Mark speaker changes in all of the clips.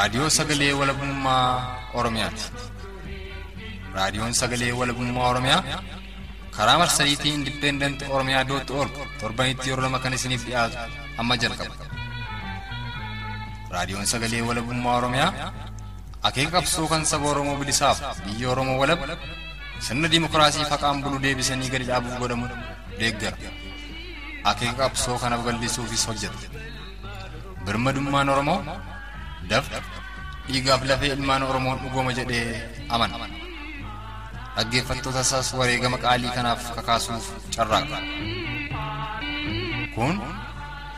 Speaker 1: Raadiyoo Sagalee Walabummaa Oromiyaati. Raadiyoon Sagalee Walabummaa Oromiyaa karaa marsariitii Independent Oromiyaa dot org torbanitti yeroo lama kan isiniif dhiyaatu amma jalqaba. Raadiyoon Sagalee Walabummaa Oromiyaa akeeka qabsoo kan saba Oromoo bilisaaf biyya Oromoo walab sirna dimookiraasii faqaan bulu deebisanii gadi dhaabuuf godhamu deeggara. Akeeka qabsoo kana babal'isuufis hojjeta. Birmadummaan Oromoo dafqa dhiigaaf lafee ilmaan Oromoon dhugooma jedhee amana. Dhaggeeffattoota isaas wareegama qaalii kanaaf kakaasuuf carraaqa. Kun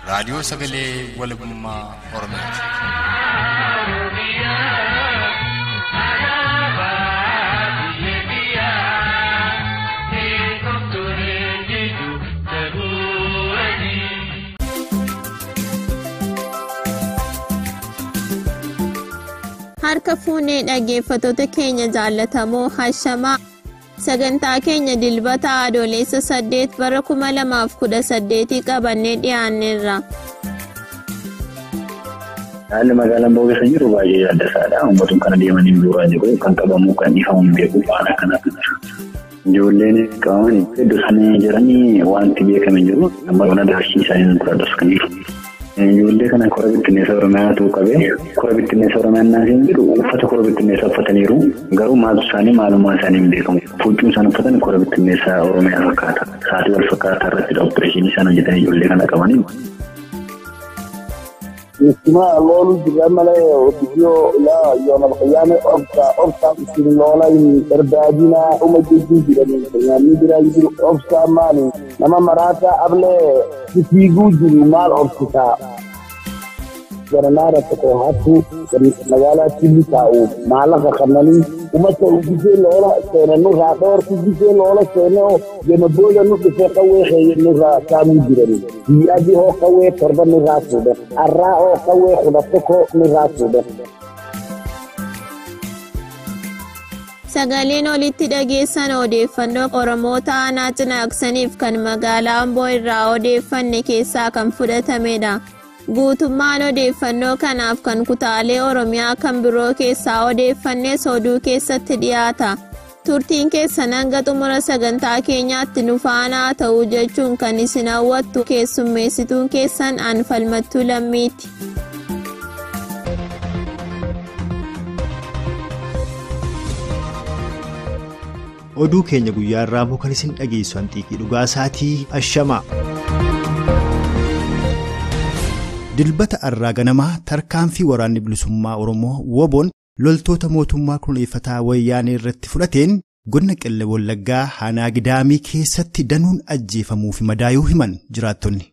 Speaker 1: raadiyoo sagalee walabummaa Oromiyaati.
Speaker 2: Harka fuunee dhaggeeffattoota keenya jaallatamoo hashamaa sagantaa keenya dilbata adoolessa 8 bara 2018 qabannee dhiyaanneerra.
Speaker 3: Haalli magaalaan Amboo keessa jiru baay'ee yaaddasaadha. Uummatni kana deemanii bu'uuraa jiru. Kan qabamu kan dhiifamu hin beeku waan akkanaatu jira. Ijoolleen qabaman iddoo isaanii jiranii wanti beekame jiru. Amma mana daashii isaanii gurguratas kan jiru. Ijoollee kana kora bittinneessa Oromiyaatu qabee kora bittinneessa Oromiyaa naasiin jedhu uffata kora bittinneessaa uffataniiru. Garuu maaltu isaanii maalummaa isaanii hin beekamu. Huccuun isaan uffatan kora bittinneessaa Oromiyaa fakkaata. Sa'aatii wal fakkaataa irratti opereeshinii isaan hojjetanii ijoollee kana qabanii.
Speaker 4: Istimaa loolu jira malee ofiisiyoo ilaa yoomal qiyaame obsa obsa isin loola hin barbaadinaa uma jejjii jedhanii nyaanni biraa jiru obsa maali nama maraataa ablee fiiguu jiru maal obsisaa. Garanaara tokko hattu magaalaa Tilli taa'u maallaqa qabnanii uummata gisee loola seene nurraa dhoorku gisee loola seene oo jema booda nu dhufee qawwee keeyye nurraa saamuu jirani. Guyyaadii hoo qawwee 7 nurraa fuudhan. Arraa hoo qawwee 11 nurraa fuudhan.
Speaker 2: Sagaleen olitti dhageessan odeeffannoo Oromoota aanaa cinaaksaniif kan magaalaa Amboo irraa odeeffanne keessaa kan fudhatamedha. Guutummaan odeeffannoo kanaaf kan kutaalee Oromiyaa kan biroo keessaa odeeffannes oduu keessatti dhiyaata. Turtiin keessan hanga xumura sagantaa keenyaatti nu faana ta'uu jechuun kan isin hawwattu keessummeessituun keessan an Falmattuu Lammiiti.
Speaker 5: Oduu keenya guyyaa irraa immoo kan isin dhageessu Anxiiqii Dhugaasaatii Ashamaa. Dilbata arraa ganamaa tarkaanfii waraanni bilisummaa Oromoo Woboon loltoota mootummaa kunuunfataa wayyaanee irratti fudhateen godina Qellem Wallaggaa Aanaa Gidaamii keessatti danuun ajjeefamuu fi madaayuu himan jiraattonni.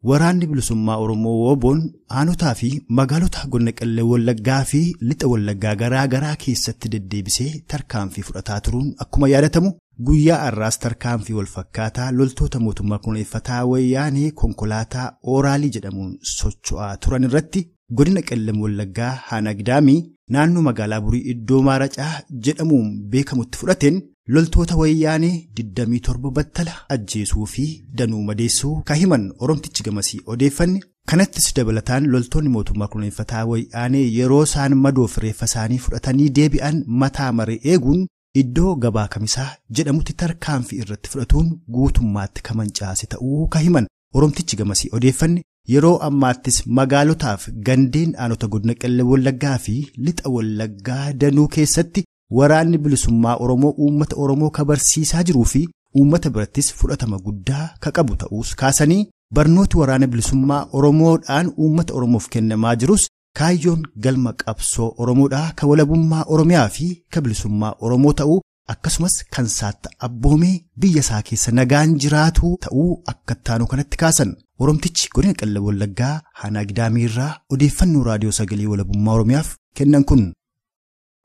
Speaker 5: Waraanni bilisummaa Oromoo Woboon aanotaa fi magaalota godina Qellem Wallaggaa fi lixa Wallaggaa garaa garaa keessatti deddeebisee tarkaanfii fudhataa turuun akkuma yaadatamu guyyaa har'aas tarkaanfii walfakkaataa loltoota mootummaa kunuunfataa wayyaanee konkolaataa Ooraalii jedhamuun socho'aa turan irratti godina Qellem Wallaggaa Aanaa Gidaamii naannoo magaalaa Burii iddoo Maaracaa jedhamuun beekamutti fudhateen loltoota wayyaanee 27 battala ajjeesuu fi danuu madeessuu kan himan Oromtichi gamasii odeeffanne. Kanattis dabalataan loltoonni mootummaa kunuunfataa wayyaanee yeroo isaan madoof reeffa isaanii fudhatanii deebi'an mataa maree eeguun iddoo gabaa kamisaa jedhamutti tarkaanfii irratti fudhatuun guutummaatti kamancaase ta'uu kan himan Oromtichi gamasii odeeffanne. Yeroo ammaattis magaalotaaf gandeen aanota godina Qellem Wallaggaa fi lixa Wallaggaa danuu keessatti waraanni bilisummaa Oromoo uummata Oromoo kabarsiisaa jiruu fi uummata birattis fudhatama guddaa ka qabu ta'uus kaasanii barnooti waraana bilisummaa Oromoodhaan uummata Oromoof kennamaa jirus kaayyoon galma qabsoo Oromoodhaa ka walabummaa Oromiyaa fi ka bilisummaa Oromoo ta'uu akkasumas kan saatta abboomee biyya isaa keessa nagaan jiraatu ta'uu akka taanu kanatti kaasan. Oromtichi godina Qellem Wallaggaa Aanaa Gidaamii irraa odeeffannoo raadiyoo sagalee walabummaa Oromiyaaf kennan kun.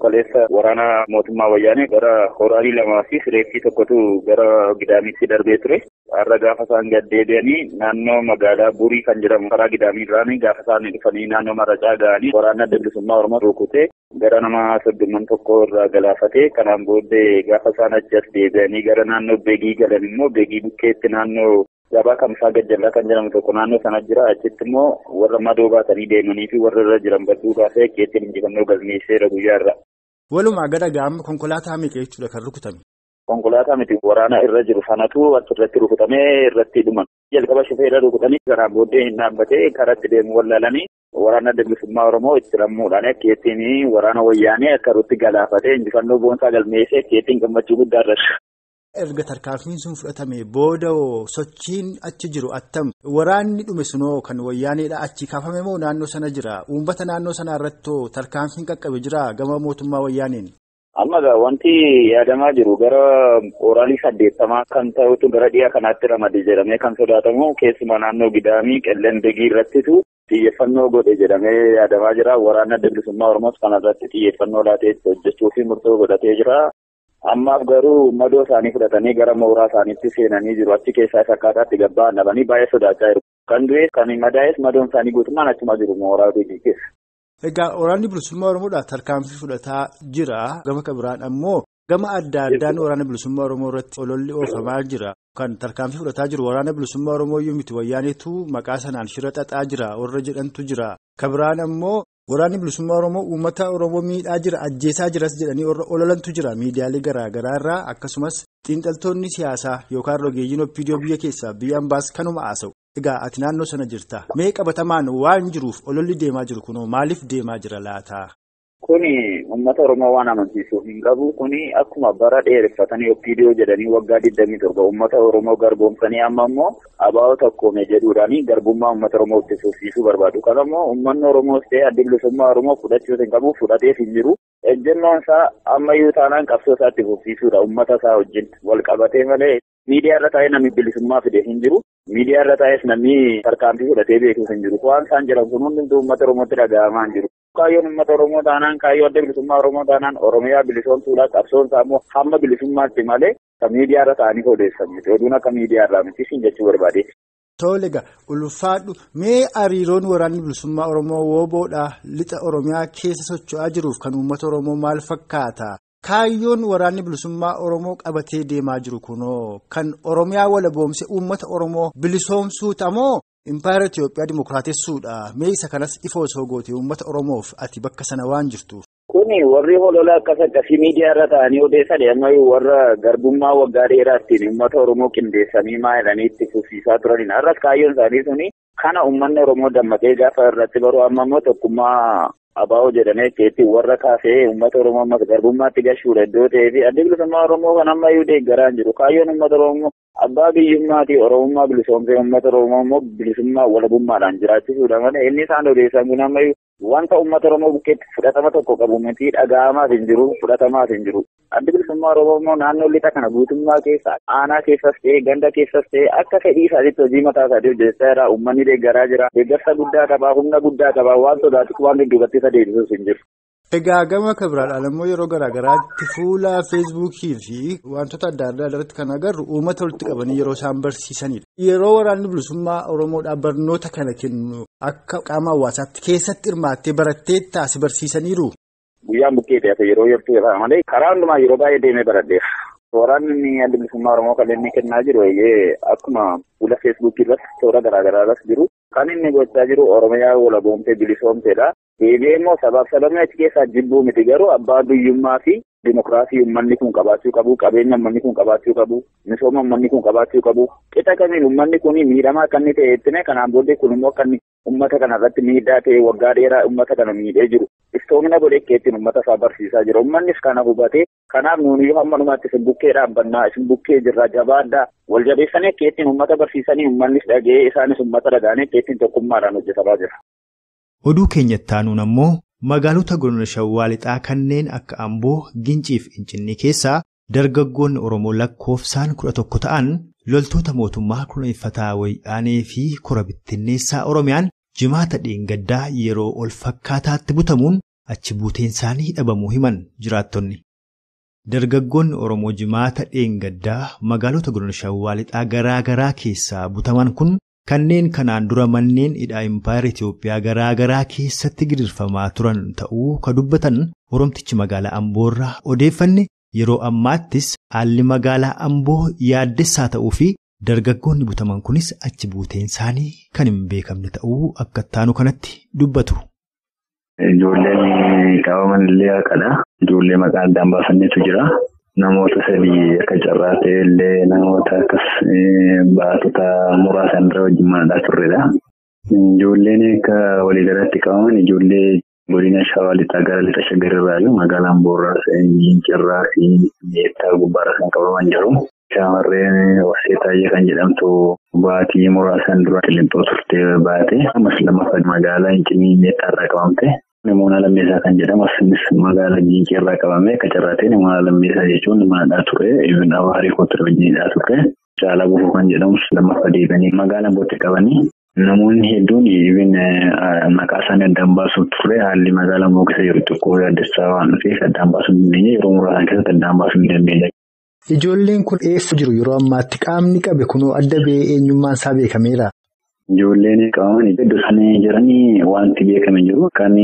Speaker 6: Kaleessa waraana mootummaa wayyaanee gara horaalii 2 fi reeffii tokkotu gara Gidaamiitti darbee ture. Har'a gaafa isaan gad deebi'anii naannoo magaalaa Burii kan jedhamu karaa Gidaamii irraan gaafa isaan dhufanii naannoo Maracaa ga'anii waraana adda bilisummaa Oromoo rukutee gara nama 31 irraa galaafatee kanaan booddee gaafa isaan achi as deebi'anii gara naannoo Beegii galan immoo Beegii bukkeetti naannoo Gabaa Kamsaa Gajjallaa kan jedhamu tokko naannoo sana jira. Achitti immoo warra madoo baatanii deemanii fi warra irra jiran badduu kaasee keettiin injifannoo galmeesseera guyyaa irra.
Speaker 5: Walumaa gala gaama konkolaataa meeqa jechuudha kan rukutame?
Speaker 6: Konkolaataa miti waraana irra jiru sanatu achirratti rukutamee irratti dhuman. Jalqaba shufeera rukutanii karaan booddee hin dhaabbatee karatti deemu wallaalanii waraana adda bilisummaa Oromoo itti rammuudhaan akkeettiin waraana wayyaanee akka irratti galaafatee injifannoo boonsaa galmeessee akkeettiin gammachuu guddaa irratti.
Speaker 5: Erga tarkaanfiin sun fudhatame booda sochiin achi jiru attam waraanni dhume sunoo kan wayyaaneedha achi kaafame moo naannoo sana jira? Uummata naannoo sanaa irratti tarkaanfiin qaqqabe jira gama mootummaa wayyaaneen?
Speaker 6: Amma egaa wanti yaadamaa jiru gara oraalii 80 kan ta'utu gara dhiyaa kanaatti ramade jedhamee kan sodaatamu keessumaa naannoo Gidaamii Qelleen Begii irrattitu xiyyeeffannoo godhe jedhamee yaadamaa jira. Waraanni adda bilisummaa Oromoos kanarratti xiyyeeffannoo laatee hojjechuu fi murtoo godhatee jira. Ammaaf garuu madoo isaanii fudhatanii gara mooraa isaaniitti seenanii jiru. Achi keessaa isa akkaataatti gabba'an dhabanii baay'ee sodaachaa jiru. Kan du'es kan madaa'es madoon isaanii guutummaan achuma jiru mooraa Begii keessa.
Speaker 5: Egaa waraanni bilisummaa Oromoodhaa tarkaanfii fudhataa jira. Gama kabiraan ammoo gama adda addaan waraana bilisummaa Oromoo irratti ololli oofamaa jira. Kan tarkaanfii fudhataa jiru waraana bilisummaa Oromoo iyyuu miti wayyaaneetu maqaa sanaan shira xaxaa jira warra jedhantu jira. Kabiraan ammoo waraanni bilisummaa Oromoo uummata Oromoo miidhaa jira ajjeesaa jiras jedhanii warra ololantu jira miidiyaalee garaagaraa irraa akkasumas xiinxaltoonni siyaasaa yookaan rogeeyyiin OPDO biyya keessaa biyya ambaas kanuma haasa'u. Egaa ati naannoo sana jirta. Mee qabatamaan waan jiruuf ololli deemaa jiru kunoo maaliif deemaa jira laata?
Speaker 6: Kuni uummata Oromoo waan amansiisuuf hin qabu. Kuni akkuma bara dheereffatanii OPDO jedhanii waggaa 27 uummata Oromoo garboomsanii amma immoo ABO tokkoome jedhuudhaan garbummaa uummata Oromoo itti fufsiisuu barbaadu. Kana immoo uummanni Oromoos ta'e adda bilisummaa Oromoo fudhachuus hin qabu, fudhatees hin jiru. Ejjennoon isaa ammayyuu taanaan qabsoo isaa itti fufsiisuudha. Uummata isaa wajjin wal qabatee malee miidiyaa irra taa'ee namni bilisummaa fide hin jiru. Miidiyaa irra taa'es namni tarkaanfii fudhatee beekuus hin jiru. Waan isaan jedhan kun hundumtuu uummata Oromootti dhaga'amaa hin jiru. Kaayyoon uummata Oromoo taanaan, kaayyoo adda bilisummaa Oromoo taanaan Oromiyaa bilisoomsuudha. Qabsoon isaa immoo hamma bilisummaatti malee kan miidiyaa irra taa'anii odeessan miti. Oduun akka miidiyaa irraa miti siin jechuu barbaade.
Speaker 5: Tole egaa ulfaadhu mee hariiroon waraanni bilisummaa Oromoo wooboodha lixa Oromiyaa keessa socho'aa jiruuf kan uummata Oromoo maal fakkaata? Kaayyoon waraanni bilisummaa Oromoo qabatee deemaa jiru kunoo kan Oromiyaa walaboomse uummata Oromoo bilisoomsuuta moo Impaayera Itoophiyaa Dimookiraatessuudha? Mee isa kanas ifa osoo goote uummata Oromoof ati bakka sana waan jirtuuf.
Speaker 6: Kuni warri holola akkas akkasii miidiyaa irra taa'anii odeessan ammayyuu warra garbummaa waggaa dheeraattiin uummata Oromoo qindeessanii maa jedhanii itti fufsiisaa turanidha. Har'as kaayyoon isaanii suni kana uummanni Oromoo dammaqee gaafa irratti baru amma immoo tokkummaa ABO jedhamee keetti warra kaasee uummata Oromoo ammas garbummaatti gashuudha iddoo ta'ee fi adda bilisummaa Oromoo kan ammayyuu deeggaraa hin jiru. Kaayyoon uummata Oromoo abbaa biyyummaatii Oromummaa bilisoomsee uummata Oromoo immoo bilisummaa walabummaadhaan jiraachisuudha malee inni isaan odeessan kun ammayyuu wanta uummata Oromoo bukkeetti fudhatama tokko qabu miti dhaga'amaas hin jiru fudhatamaas hin jiru. Addi bilisummaa Oromoo immoo naannoo lixa kana guutummaa keessa aanaa keessas ta'e ganda keessas ta'e akka fedhii isaatiitti hojii mataa isaatii hojjechaa jira. Uummanni deeggaraa jira. Deeggarsa guddaa qabaa, humna guddaa qabaa, waan sodaatu waan dudduubatti isa deebisuus hin jiru.
Speaker 5: Egaa gama kabiraadhaan immoo yeroo garaagaraatti fuula feesbuukii fi wantoota adda addaa irratti kan agarru uummata walitti qabanii yeroo isaan barsiisanidha. Yeroo waraanni bilisummaa Oromoodhaa barnoota kana kennu akka qaama hawaasaatti keessatti hirmaattee barattee taasi barsiisaniiru.
Speaker 6: Guyyaan bukkee ta'e yeroo yeroo irraa malee karaa hundumaa yeroo baay'ee deemee baradheera. Waraanni adda bilisummaa Oromoo kan inni kennaa jiru akkuma fuula feesbuukii irratti toora garaagaraa irratti jiru. Kan inni gochaa jiru Oromiyaa walaboomtee bilisoomteedha. Deebi'ee immoo sabaaf sababni achi keessaa jibbuu miti garuu abbaa biyyummaa fi dimookiraasii uummanni kun qabaachuu qabu, qabeenya uummanni kun qabaachuu qabu, misooma uummanni kun qabaachuu qabu. Qixa kamiin uummanni kun miidhamaa akka inni ta'e ittime kanaan booddee kun immoo akka inni uummata kana irratti miidhaa ta'e waggaa dheeraa uummata kana miidhee jiru. Iftoomina godhee keettiin uummata isaa barsiisaa jira. Uummannis kana hubatee kanaaf nuuni hamma dhumaatti isin bukkee dhaabbannaa, isin bukkee jirra, jabaadhaa. Wal jabeessanii keettiin uummata barsiisanii uummannis dhaga'ee isaanis uummata dhaga'anii keettiin tokkummaadhaan hojjetamaa jira.
Speaker 5: Oduu keenyatti aanuun ammoo magaalota godina Shawaa Lixaa kanneen akka Amboo, Gincii fi Incinnii keessaa dargaggoonni Oromoo lakkoofsaan 11 ta'an loltoota mootummaa kunuunfataa Wayyaanee fi kora bittinneessaa Oromiyaan jimaata dheengaddaa yeroo ol fakkaataatti butamuun achi buuteen isaanii dhabamuu himan jiraattonni. Dargaggoonni Oromoo jimaata dheengaddaa magaalota godina Shawaa Lixaa garaa garaa keessaa butaman kun kanneen kanaan dura manneen hidhaa Impaayera Itoophiyaa garaa garaa keessatti gidirfamaa turan ta'uu kan dubbatan Oromtichi magaalaa Amboorraa odeeffanne yeroo ammaattis haalli magaalaa Amboo yaaddessaa ta'uu fi Dargaggoonni butaman kunis achi buuteen isaanii kan hin beekamne ta'uu akka ittaanu kanatti dubbatu.
Speaker 3: Ijoolleen qabaman illee haqadha. Ijoollee maqaa addaan baafannetu jira. Namoota sadii akka carraa ta'e illee namoota akkas baatota muraasan irra wajjin manadhaa turredha. Ijoolleen akka waliigalatti qabaman ijoollee godina Shawaa Lixaa gara Lixa Shaggar irraa jiru magaalaan Boorraa, Gincirraa fi Meettaa gubbaarra kan qabaman jiru. Shamarreen Warsee Taayyee kan jedhamtu baatii muraasan dura Qillinxoo turtee baate. Ammas lammaffaa magaalaa Hincinii Meettaa irraa qabamte. Nimoonaa Lammeessaa kan jedhamu asinis magaalaa Gincii irraa qabame akka carraa ta'e Nimoonaa Lammeessaa jechuun manadhaa ture. Hariikoo ture wajjinidhaa turre. Caalaa Bufuu kan jedhamus lammaffaa deebi'anii magaalaa Ambootti qabanii. Namoonni hedduun maqaa isaanii addaan baasuuf ture haalli magaalaa Amboo keessa jiru xiqqoo yaaddessaa waan dhufeef addaan baasuu hin dandeenye yeroo muraasan keessatti addaan baasuu hin dandeenye.
Speaker 7: Ijoolleen kun eessa jiru yeroo ammaatti qaamni qabe kunoo adda ba'ee eenyummaan isaa beekameera?
Speaker 3: Ijoolleen qabaman iddoo isaanii jiranii wanti beekame jiru. Kan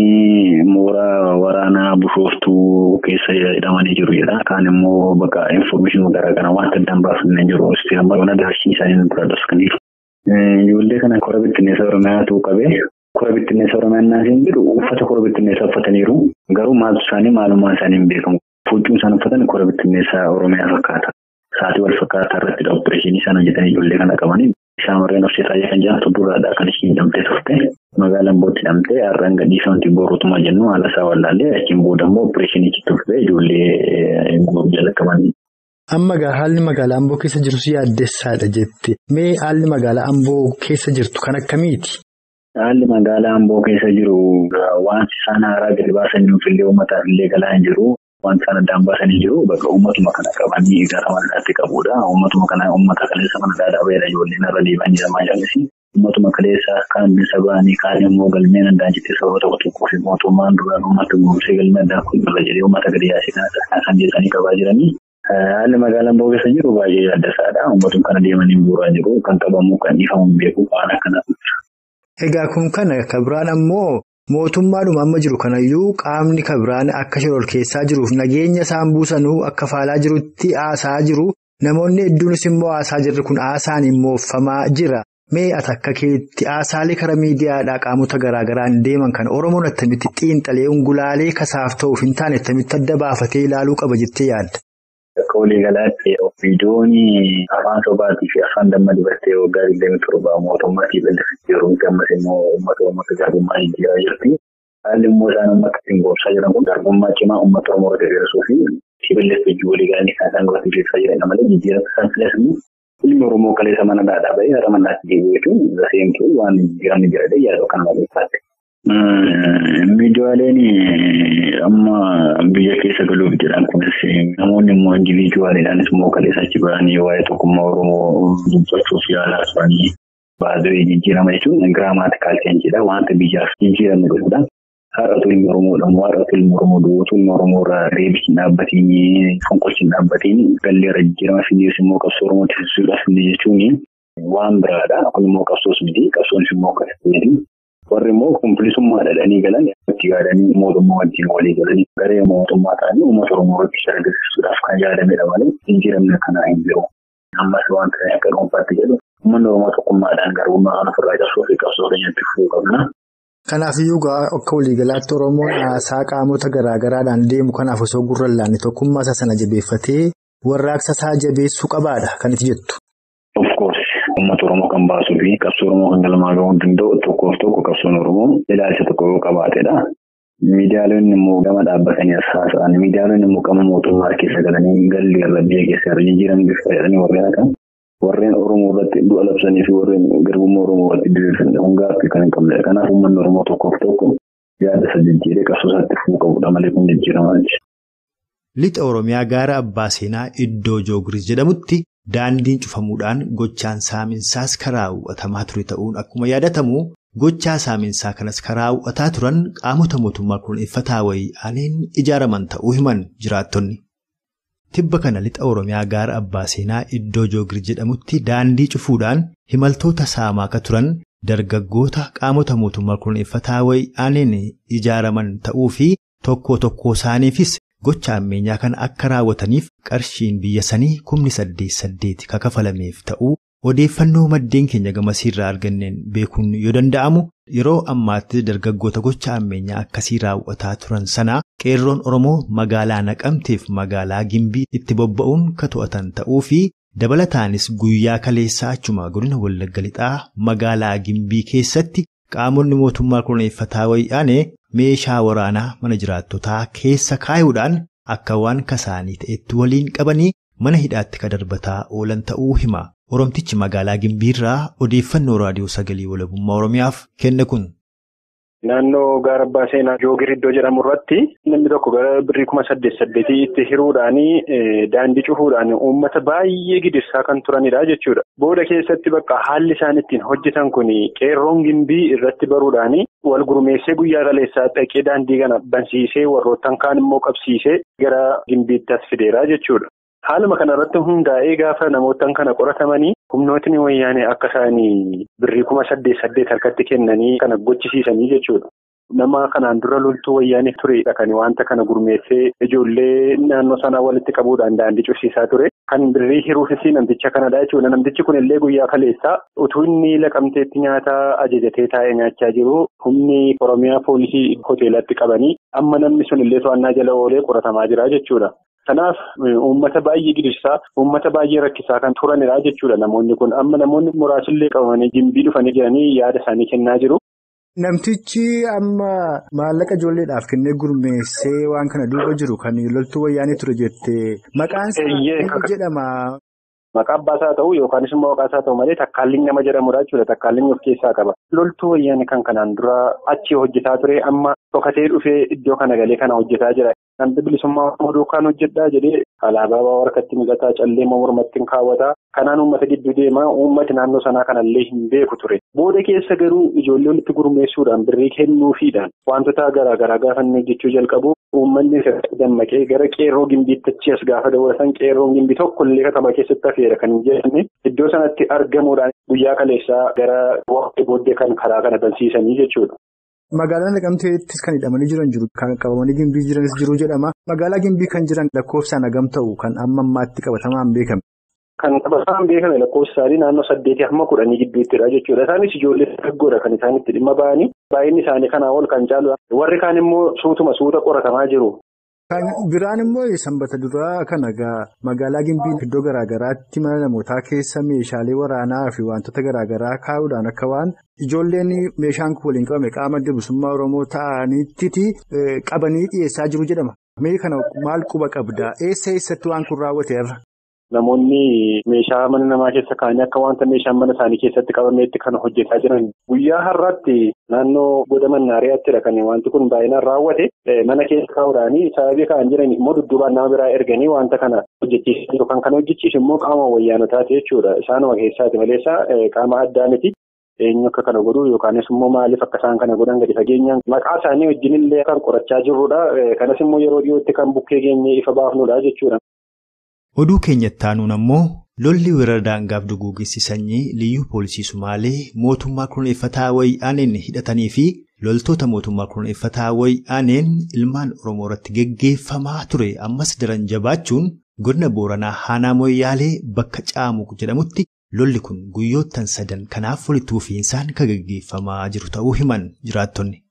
Speaker 3: mooraa waraanaa Bishooftuu keessa hidhamanii jiru jedha. Kaan immoo bakka infoormeeshinii garaagaraa wanta addaan baasuu hin jiru. Darsii isaanii dura dhufaniiru. Ijoollee kana kora bittinneessa Oromiyaatu qabee kora bittinneessa Oromiyaa naasiin jedhu uffata kora bittinneessaa uffataniiru. Garuu maaltu isaanii maalummaan isaanii hin beekamu. Huccuun isaan uffatan kora bittinneessaa Oromiyaa fakkaata. Sa'aatii wal fakkaataa irratti opereeshinii isaan hojjetanii ijoollee kana qabanii. Shamarreen Warsee Taayyee kan jedhamtu duraadhaa kan ishiin hidhamtee turte. Magaalaa Ambootti hidhamtee har'aan gadhiifamti boruutuma jennu haala isaa wallaallee achiin booda immoo opereeshiniitti turte ijoollee guutuu jala qabanii.
Speaker 7: Amma egaa haalli magaalaa Amboo keessa jirus yaaddessaadha jette. Mee haalli magaalaa Amboo keessa jirtu kan akkamiiti?
Speaker 3: Haalli magaalaa Amboo keessa jiru wanti isaan haaraa gadi baasanii illee uummataaf illee galaa hin jiru. Wanti isaan addaan baasanii jiru bakka uummatuma kana qabanii gara manaatti qabudha. Uummatuma kana uummata kaleessa mana dhaabeera ijoolleen irra deemanii lamaa jaalisi. Uummatuma kaleessa kaan bilisa ba'anii kaan immoo galmeen addaan jettee sababa tokko tokkoo fi mootummaan duraan uummata guursee galmee addaan kun irra jedhee uummata gadi yaasee kana kan jedhanii qabaa jiranii. Haalli magaalaa Amboo keessa jiru baay'ee yaaddessaadha. Uummatuma kana deemanii bu'uuraa jiru. Kan qabamu kan dhiifamu hin beeku waan akkanaatu.
Speaker 7: Egaa kun kana kabiraan ammoo mootummaadhuma amma jiru kanayyuu qaamni kabiraan akka shoror keessaa jiruuf nageenya isaan buusanuu akka faalaa jirutti haasaa jiru. Namoonni hedduunis immoo haasaa jirri kun haasaan immooffamaa jira. Mee ati akka keetti haasaalee karaa miidiyaadhaa qaamota garaagaraan deeman kana Oromoon attamitti xiinxalee ungulaalee kasaaf ta'uuf hin taane attamitti adda baafatee ilaaluu qaba jettee yaadda?
Speaker 3: Akka waliigalaatti viidiyoon afaan sobaatii fi afaan damma dibattee waggaa 27 mootummaatiif yeroo ammas immoo uummata Oromoo garbummaa jijjiiraa jirti. Haalli immoo isaan uummata ittiin gorsaa jiran kun garbummaa cimaa uummata Oromoo deeggarsuu fi sibiillee hojii waliigalanii kan isaan godhatan keessaa jiranidha malee jijjiirama isaan filatanii ilmi Oromoo kaleessa mana dhaadhaa bahee gara manaatti deebi'eetu seentuu waan jijjiiramni jira yaaduu kan maleeffatte. Miidiyaaleen amma biyya keessa galuuf jedhan kunis namoonni immoo indiviijuwaaliidhaanis immoo kaleessa achi bahanii waa'ee tokkummaa Oromoo dubbachuuf yaalaa turanii baazii jijjiirama jechuun giraamaatikaal cheenjiidha. Wanta biyyaaf jijjiiramni dhufudha. Har'atu ilmi Oromoodha immoo har'atu ilmi Oromoo duwwatu ilmi Oromoo irraa reebichi hin dhaabbatiin fonqolchi hin dhaabbatiin galleerra jijjiirama fidees immoo qabsoo Oromootti fisuudhaaf jechuun waan biraadha. Kun immoo qabsoos miti qabsoonis immoo akkasitti. Warri immoo bilisummaa dhadhanii galan itti yaadanii mootummaa wajjin walii galanii garee mootummaa ta'anii uummata Oromoo irratti sharagarsiisuudhaaf kan yaadamedha malee jijjiiramni akkanaa hin jiru. Ammas waan ta'e akka dhuunfaatti jedhu uummanni Oromoo tokkummaadhaan garbummaa kana ofirraa cabsuu fi qabsoo keenyatti fufuu qabna.
Speaker 7: Kanaafiyyuu akka waliigalaatti Oromoon haasaa qaamota garaagaraadhaan deemu kanaaf osoo gurra hin laanne tokkummaa isaa sana jabeeffatee warraaqsa isaa jabeessuu qabaadha kan itti jettu.
Speaker 3: Of course uummata Oromoo kan baasuu fi qabsoo Oromoo kan galmaa gahuu danda'u tokkoof tokko qabsoon Oromoo ilaalcha tokko yoo qabaatedha. Miidiyaaleen immoo gama dhaabbatanii as haasa'an miidiyaaleen immoo qaama mootummaa keessa galanii galli irra biyya keessa irra jijjiiran bifa jedhanii warreen hakan warreen Oromoo irratti du'a labsanii fi warreen garbummaa Oromoo irratti diriirsan hundaa kan hin qabnedha. Kanaaf uummanni Oromoo tokkoof tokko yaada isa jijjiiree qabsoo isaatti fufuu qabudha malee kun jijjiiramaa jechuudha.
Speaker 5: Lixa Oromiyaa gaara Abbaa Seenaa iddoo Joogris jedhamutti daandiin cufamuudhaan gochaan saaminsaas karaa hawwatamaa ture ta'uun akkuma yaadatamu gochaa saaminsaa kanas karaa hawwataa turan qaamota mootummaa kunuunfataa wayii aaneen ijaaraman ta'uu himan jiraattonni. Tibba kana lixa Oromiyaa gaara Abbaa Seenaa iddoo Joogir jedhamutti daandii cufuudhaan himaltoota saamaa akka turan dargaggoota qaamota mootummaa kunuunfataa wayii aaneen ijaaraman ta'uu fi tokko tokko isaaniifis gocha ammeenyaa kana akka raawwataniif qarshiin biyya sanii 8,800 kakafalameef ta'uu Odeeffannoo maddeen keenya gamasiirraa arganneen beekuun yoo danda'amu yeroo ammaatti dargaggoota gocha ammeenyaa akkasii raawwataa turan sana qeerroon Oromoo magaalaa Naqamteef magaalaa Gimbii itti bobba'uun ka to'atan ta'uu fi dabalataanis guyyaa kaleessaa achuma godina Wallagga Lixaa magaalaa Gimbii keessatti qaamonni mootummaa koloneeffataa wayyaanee meeshaa waraanaa mana jiraattotaa keessa kaayuudhaan akka waan kasaanii ta'etti waliin qabanii mana hidhaatti ka darbataa oolan ta'uu hima. Oromtichi magaalaa Gimbiirraa odeeffannoo raadiyoo sagalee walabummaa Oromiyaaf kenne kun.
Speaker 8: Naannoo gaara abbaa seenaa Joogir iddoo jedhamu irratti namni tokko gara birrii 8,800 itti hiruudhaan daandii cufuudhaan uummata baay'ee gidirsaa kan turanidha jechuudha. Booda keessatti bakka haalli isaan ittiin hojjetan kun qeerroon Gimbii irratti baruudhaan wal gurmeessee guyyaa kaleessaa dhaqee daandii kana bansiisee warroottan kaan immoo qabsiisee gara Gimbiitti as fideera jechuudha. Haaluma kana irratti hundaa'ee gaafa namoottan kana qoratamanii humnootni wayyaanee akka isaanii birrii 8,800 harkatti kennanii kana gochisiisanii jechuudha. Nama kanaan dura loltuu wayyaanee turedha kan wanta kana gurmeessee ijoollee naannoo sanaa walitti qabuudhaan daandii cufsiisaa ture. Kan birrii hiruufis namticha kanadha jechuudha. Namtichi kunillee guyyaa kaleessaa utuu inni Laqamteetti nyaata ajajatee taa'ee nyaachaa jiru humni Oromiyaa poolisii hoteelatti qabanii amma namni sunillee to'annaa jala oolee qoratamaa jira jechuudha. Kanaaf uummata baay'ee gidirsaa, uummata baay'ee rakkisaa kan turanidha jechuudha namoonni kun. Amma namoonni muraasillee qabamanii Gimbii dhufanii jiranii yaada isaanii kennaa jiru.
Speaker 7: Namtichi amma maallaqa ijoolleedhaaf kennee gurmeessee waan kana duuba jiru kan loltuu wayyaanee ture jettee maqaan isaa jedhama.
Speaker 8: Maqaa abbaasaa ta'u yookaanis immoo maqaa isaa ta'u malee takkaalliin nama jedhamudha jechuudha. Takkaalliin of keessaa qaba. Loltuu wayyaanee kan kanaan dura achi hojjetaa ture amma dhokatee dhufee iddoo kana galee kana hojjetaa jira. Kan bilisummaa Oromoo duukaan hojjedhaa jedhee alaabaa harkatti miidhagaa callee mormatti kaawwataa. Kanaan uummata gidduu deemaa uummati naannoo sanaa kanallee hin beeku ture. Booda keessa garuu ijoollee walitti gurmeessuudhaan birrii kennuufiidhaan wantoota garaagaraa gaafa inni hojjechuu jalqabu uummanni dammaqee gara qeerroo Gimbiitti achi as gaafa daawwatan qeerroon Gimbii tokkollee katama keessatti hafeera kan hin jedhamne iddoo sanatti argamuudhaan guyyaa kaleessaa gara waqtii booddee kan karaa kana bansiisanii jechuudha.
Speaker 7: Magaalaa Naqamteettis kan hidhamanii jiran jiru. Kan qabamanii Gimbii jiranis jiru jedhama. Magaalaa Gimbii kan jiran lakkoofsaan hagam ta'u kan amma ammaatti qabatamaan beekame.
Speaker 8: Kan qabatamaan beekame lakkoofsa isaanii naannoo 8 hamma 10 gidduuttidha jechuudha. Isaanis ijoollee dargaggoodha kan isaan itti dhimma ba'anii. Baay'inni isaanii kanaa ol kan caalu. Warri kaan immoo suutuma suuta qoratamaa jiru.
Speaker 7: Kan biraan immoo sanbata duraa kan egaa magaalaa Gimbii iddoo garaagaraatti mana namootaa keessa meeshaalee waraanaa fi wantoota garaagaraa kaa'uudhaan akka waan ijoolleen meeshaan kun waliin qabame qaama bilisummaa Oromoo ta'anitti qabanii dhiyeessaa jiru jedhama. Mee kana maal quba qabdaa? Eessa eessatti waan kun raawwateera?
Speaker 8: Namoonni meeshaa mana namaa keessa kaa'anii akka wanta meeshaan mana isaanii keessatti qabameetti kan hojjetaa jiran. Guyyaa har'aatti naannoo goda mannaariyaаттidha kan wanti kun baay'inaan raawwate. Mana keessa kaa'uudhaanii sababii kaa'an jiran immoo dudduubaan nama biraa erganii wanta kana hojjechiisan jiru. Kan kana hojjechiisu immoo qaama wayyaanotaati jechuudha. Isaanuma keessaati maleessa qaama addaa miti. Eenyu akka kana godhu yookaanis immoo maaliif akka isaan kana godhan gadi fageenyaan maqaa isaanii wajjinillee kan qorachaa jirrudha. Kanas immoo yeroo dhiyootti kan bukkee geenyee ifa baafnudha jechuudha.
Speaker 5: Oduu keenyatti aanuun ammoo lolli weerara daangaaf duguuggissi sanyii liyyuu poolisii Sumaalee mootummaa koloneeffataa wayyaaneen hidhatanii fi loltoota mootummaa koloneeffataa wayyaaneen ilmaan Oromoo irratti geggeeffamaa ture ammas daran jabaachuun godina Booranaa Aanaa Moyyaalee bakka Caamuq jedhamutti lolli kun guyyoottan sadan kanaaf walitti fufiinsaan kan geggeeffamaa jiru ta'uu himan jiraattonni.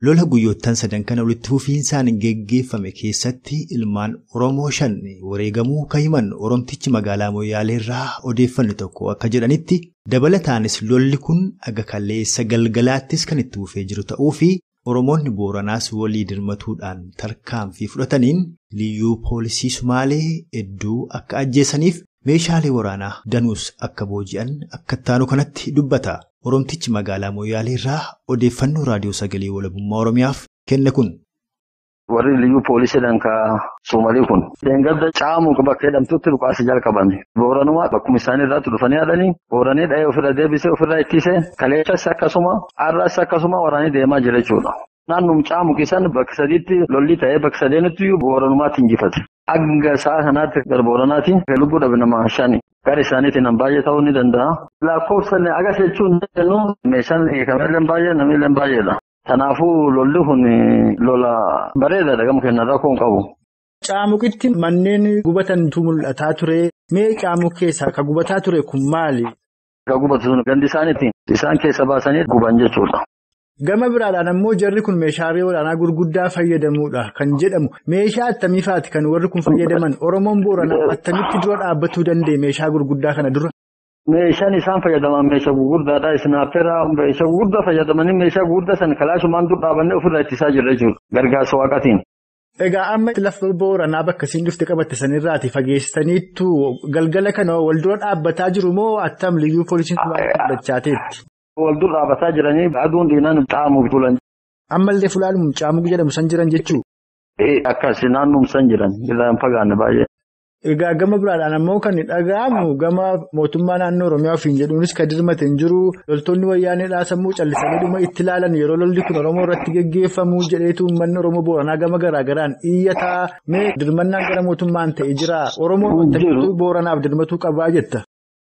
Speaker 5: Lola guyyoottan sadan kana walitti fufiinsaan geggeeffame keessatti ilmaan Oromoo 5 wareegamuu kan himan Oromtichi magaalaa Moyyaalee irraa odeeffanne tokko akka jedhanitti dabalataanis lolli kun aga kaleessa galgalaattis kan itti fufee jiru ta'uu fi Oromoonni Booranaas walii dirmatuudhaan tarkaanfii fudhataniin liyyuu poolisii Sumaalee hedduu akka ajjeesaniif meeshaalee waraanaa danuus akka booji'an akka ittaanu kanatti dubbata. Oromtichi magaalaa Moyyaalee irraa odeeffannoo raadiyoo sagalee walabummaa Oromiyaaf kenne kun.
Speaker 9: Warri liyyuu poolisiidhaan ka Soomalii kun. Deengadda Caamuq bakka jedhamtutti dhukaasa jalqabame. Booranuma bakkuma isaanii irratti dhufanii haadhanii booranii dhahee ofirra deebisee ofirraa ittise kaleessas akkasuma har'as akkasuma waraanii deemaa jira jechuudha. Naannoo Caamuq isaan bakka sadiitti lolli ta'ee bakka sadeenitti booranumaatti injifate. Hanga sa'a kanaatti gara Booranaatti lubbuu dhabe nama 5. Gara isaaniitiin baay'ee ta'uu ni danda'a. Lakkoofsaan agas jechuun meeshaan hiikamellee baay'ee namillee baay'eedha. Kanaafuu lolli kun lola bareedaadha gama kennan rakkoo hin qabu.
Speaker 7: Caamuqitti manneen gubatantu mul'ataa ture. Mee caamuq keessaa ka gubataa ture kun maali?
Speaker 9: Ka gubatu sun gandi isaaniitti isaan keessa baasanii guban jechuudha.
Speaker 7: Gama biraadhaan ammoo jarri kun meeshaalee waraanaa gurguddaa fayyadamuudha kan jedhamu. Meeshaa attamii fa'aati kan warri kun fayyadaman? Oromoon Booranaa attamitti dura dhaabbatuu danda'e meeshaa gurguddaa kana dura?
Speaker 9: Meeshaan isaan fayyadaman meeshaa gurguddaadha. Isnaappeeraa meeshaa gurguddaa fayyadamanii meeshaa gurguddaa sana kalaashumaan dur dhaabannee ofirraa ittisaa jirra jechuudha. Gargaarsa waaqaatiin.
Speaker 7: Egaa amma lafa Booranaa bakka isiin dhufte qabatte sanirraati fageessitaniittu galgala kana wal dura dhaabbataa jiru moo attam liyyuu poolisiin dhaabbachaa ta'etti?
Speaker 9: Wal dura dhaabbataa jiranii aduun diinaan caamuq tulan.
Speaker 7: Ammallee fulaalum caamuq jedhamu san jiran jechuu?
Speaker 9: Akkas naannoo san jiran irraa hin fagaanne baay'ee.
Speaker 7: Egaa gama biraadhaan ammoo kan dhaga'amu gama mootummaa naannoo Oromiyaa ofiin jedhuunis kan dirmate hin jiru. Loltoonni wayyaaneedhaa sammuu callisanii dhuma itti ilaalan yeroo lolli kun Oromoo irratti geggeeffamu jedheetu uummanni Oromoo Booranaa gama garaagaraan iyyataa. Mee dirmannaan gara mootummaan ta'e jira. Oromoon wanta Booranaaf dirmatuu qabaa jetta.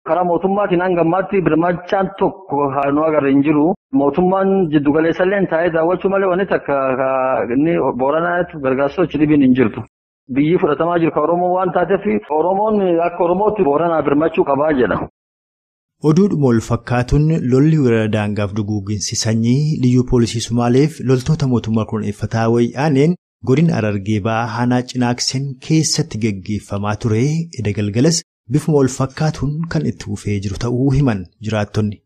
Speaker 9: Karaa mootummaatiin hanga ammaatti birmachaan tokko nu agarra hin jiru. Mootummaan jiddugaleessa illee taa'ee daawwachuu malee wanti takka inni Booranaatti gargaarsa sochii dhibiin hin jirtu. Biyyi fudhatamaa jiru kan Oromoo waan taateef Oromoon akka Oromootti Booranaa birmachuu qabaa jedha.
Speaker 5: Oduudhuma wal fakkaatuun lolli weerara daangaaf duguuginsi sanyii liyyuu poolisii Sumaaleef loltoota mootummaa kunuunfataa wayyaaneen godina Harargee ba'aa Aanaa Cinaakseen keessatti geggeeffamaa ture. Edda galgalas bifuma wal fakkaatuun kan itti fufee jiru ta'uu himan jiraattonni.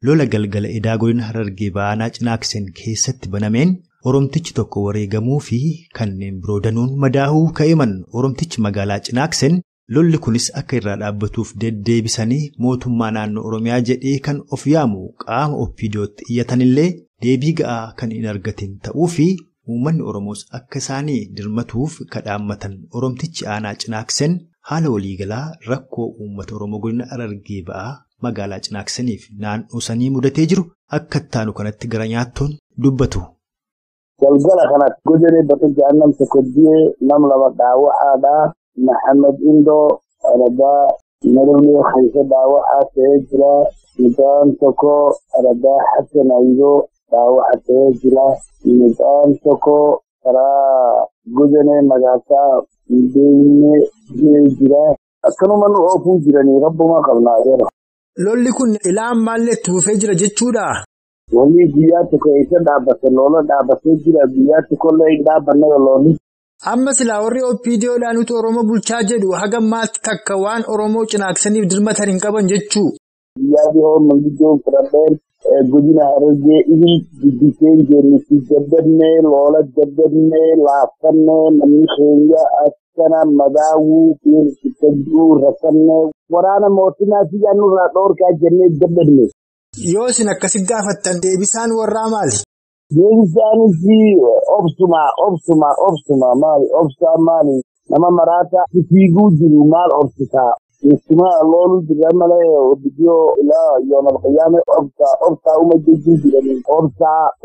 Speaker 5: Lola galgala edaa godina Harargee ba'aa Aanaa Cinaakseen keessatti banameen Oromtichi tokko wareegamuu fi kanneen biroo danuun madaa'uu ka'eman Oromtichi magaalaa Cinaakseen lolli kunis akka irraa dhaabbatuuf deddeebisanii mootummaa naannoo Oromiyaa jedhee kan of yaamu qaama OPDOtti iyyatanillee deebii ga'aa kan hin argatin ta'uu fi uummanni Oromoos akka isaanii dirmatuuf kadhaammatan Oromtichi aanaa Cinaakseen haala waliigalaa rakkoo uummata Oromoo godina Harargee ba'aa magaalaa Cinaakseniif naannoo sanii mudatee jiru akka ittaanu kanatti gara nyaattoon dubbatu.
Speaker 4: Galgala kanatti godina bakka jahannam tokko du'e nam lama dhaawacaadha. Maxamed Indoo aradaa madowniyo xiise dhaawaca ta'ee jira. Midhaan tokko aradaa Xasan Ayidoo dhaawaca ta'ee jira. Midhaan tokko karaa godina magaasaa Hindeeyne du'ee jira. Akkanuma nu oofuu jiranii rabbuma qabnaa jira.
Speaker 7: Lolli kun ilaa ammaallee itti fufee jira jechuudha.
Speaker 4: Walii guyyaa tokko eessa dhaabbate loola dhaabbatee jira guyyaa tokkollee hin dhaabbanne looni.
Speaker 7: Amma silaa warri OPDOdhaan utuu Oromoo bulchaa jedhu haga maal takka waan Oromoo cinaaksaniif dirmatan hin qaban jechuu.
Speaker 4: Guyyaa dhihoo manguddoon fudhadheen godina Harargee ihi guddisee jennutti jabbannee loola jabbannee laaffannee namni keenya akkana madaawuu fi rakkannee waraana mootummaa fi nurraa dhoorkaa jennee jabbanne.
Speaker 7: Yoo isin akkasi gaafattan deebisaan warraa maali?
Speaker 4: Deebisaanis obsuma maali obsaa maali nama maraata fiiguu jiru maal obsisaa? Isuma looluu jira malee obbidiyoo ilaa yoomal qiyaame obsaa uma jechuu jiranii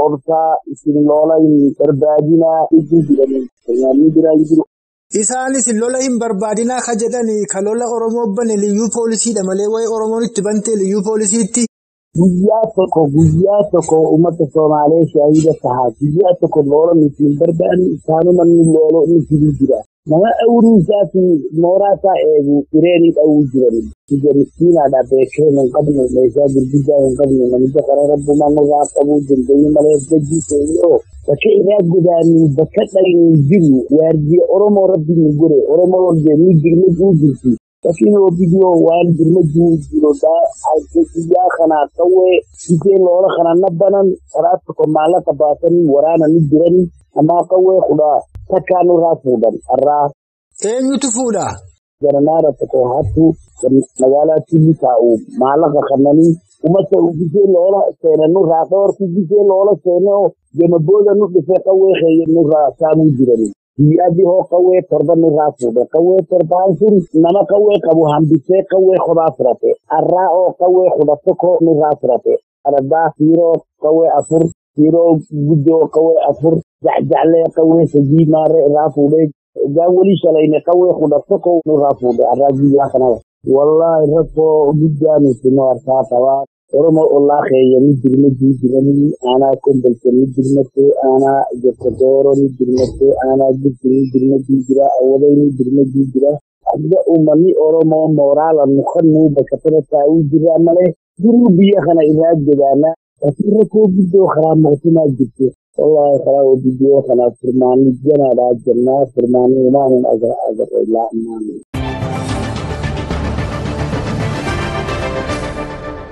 Speaker 4: obsaa isin loola hin barbaadinaa jechuu jiranii nyaanni biraa jiru.
Speaker 7: Isaanis lola hin barbaadinaa ka jedhani ka lola Oromoo bane liyyuu poolisiidha malee waa'ee Oromoon itti bantee liyyuu poolisiitti.
Speaker 4: Guyyaa tokko uummata Somaalee shaahida tahaa guyyaa tokko loola nuti hin barbaanne isaanuma nu looloo nuti jira. Nama awuruu isaa fi mooraa isaa eegu hireenii dhawuu jiran. Ija miskiinaadha beekee hin qabne meeshaa gurguddaa hin qabne namicha kana rabbumaa nurraa qabuu dandeenyu malee gajjii seenoo bakka irraa godaannu bakka dhaqnu jiru waardiya Oromoo rabbi nu godhe Oromoo ni jirma jirti. Laakiin OPDO waan birmaduu jirudha. Guyyaa kana qawwee ishee loola kana nabbanan karaa tokko maallaqa baasanii waraana ni jirani. Ammaa qawwee kudha takkaa nurraa fuudhan har'aa.
Speaker 7: Eenyutu fuudha?
Speaker 4: Jaranaara tokko hattuu magaalaa Tilli taa'u maallaqa kannanii uummata ishee loola seenan nurraa dhoorku ishee loola seenoo jema booda nu dhufee qawwee keeyye nurraa saamuu jirani. Guyyaa dhihoo qawwee torba nurraa fuudhe. Qawwee torbaan sun nama qawwee qabu hambisee qawwee kophaa fudhate. Har'aa oo qawwee 11 nurraa fudhate. Araddaa siiroo qawwee 4, siiroo guddoo qawwee 4, jacjaclee qawwee 3 maarree irraa fuudhee. Egaa walii shalayne qawwee 11 nurraa fuudhe har'aa guyyaa kana. Wallaahi rakkoo guddaa nuti nu harkaa qabaa. Oromoo ollaa keeyyanii jirma jiranii aanaa Kombolcha ni jirmattee, aanaa Jekkotooroo ni jirmattee, aanaa Gibxi ni jirma jira, Awwalee ni jirma jira. Akka uummanni Oromoo mooraala nu kennuu bakka tana taa'uu jira malee jiruu biyya kana irraa godaanaa asirra koo guddoo karaa mootummaa jirti. Wallaahi karaa guddoo kanaaf furmaanni janaadhaa jennaa furmaanni uumaan agarra ilaa.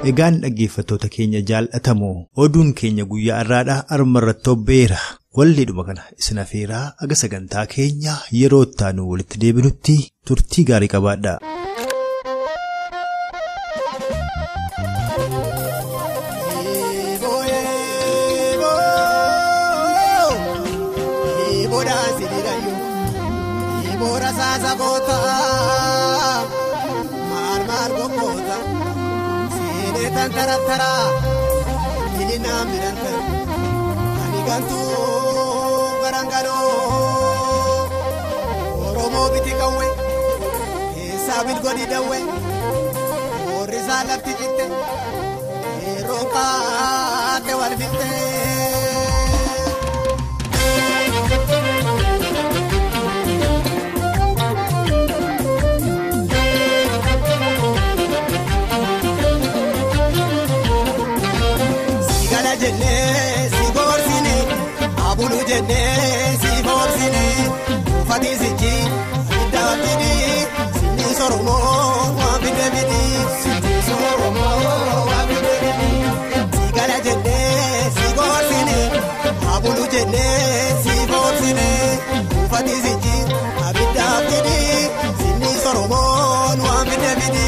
Speaker 5: Egaan dhaggeeffattoota keenya jaallatamoo oduun keenya guyyaa har'aadhaa arma irratti hobbeera. Walleedhuma kana isin afeeraa aga sagantaa keenya yeroo itti aanu walitti deebinutti turtii gaarii qabaadha.
Speaker 10: Tara ilina miranta ani gantu garangalo Oromoo biti qawwe keessaa bilgodi dawwe warri isaa lafti citte yeroo kaate wal fitte. Abulu jennee si foobsine uffati sichi iddaa fidi sinni soromoo waan fide fidi sinni soromoo waan fide fidi si gala jennee si goorsine abulu jennee si foobsine uffati sichi abiddaa fidi sinni soromoo waan fide fidi.